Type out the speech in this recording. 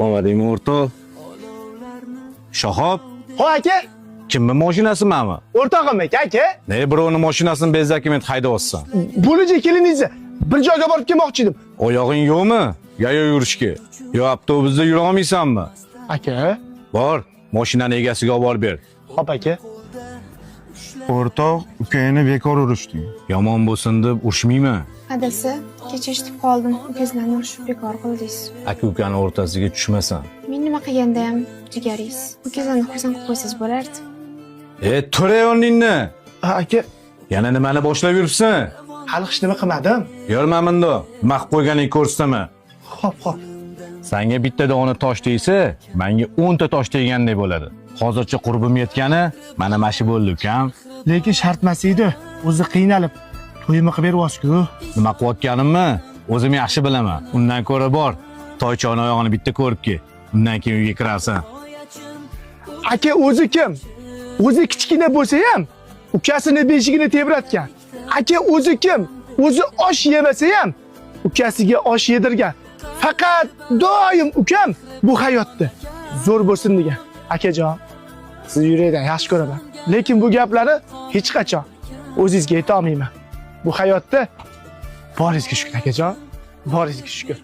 Qolmadingmi, o'rtoq? Shahob, Ho aka, kimni mashinasi mami? O'rtog'im aka, aka. Ne birovni mashinasini bez dokument haydayapsan? Bo'lajak keliningizni bir joyga borib kelmoqchi edim. Oyog'ing yo'qmi? Yayov yurishga. Yo avtobusda yura olmaysanmi? Aka, Bor, mashinani egasiga olib borib ber. Hop aka. O'rtoq, ukangni bekor urishding. Yomon bo'lsin deb urushmayman. Adasi, kecha eshitib qoldim. Ukangizlarni urishib bekor qildingiz. Aka ukani o'rtasiga tushmasan. Men nima qilganda ham jigaringiz. Ukangizlarni xursand qilib qo'ysangiz bo'lardi. E, tur o'rningni. Ha, aka, Yana nimani boshlab yuribsan? Hali hech nima qilmadim. Yurma bunda. Nima qilib qo'yganing ko'rsataman. Hop, hop. Sanga bitta dona tosh tegsa, menga 10 ta tosh tegandek bo'ladi. Hozircha qurbim yetgani mana shu bo'ldi, ukam. Lekin shart emas edi. O'zi qiynalib to'yimni qilib beryapsiz-ku. Nima qilayotganimni o'zim yaxshi bilaman. Undan ko'ra bor, toychani oyog'ini bitta ko'rib kel. Undan keyin uyga kirarsan. Aka o'zi kim? O'zi kichkina bo'lsa ham ukasini beshigini tebratgan. Aka o'zi kim? O'zi osh yemasa ham ukasiga osh yedirgan. Faqat doim ukam bu hayotda zo'r bo'lsin degan. Akajon, sizni yurakdan yaxshi ko'raman. Lekin bu gaplarni hech qachon o'zingizga ayta olmayman. Bu hayotda boringizga shukr, akajon. Boringizga shukr.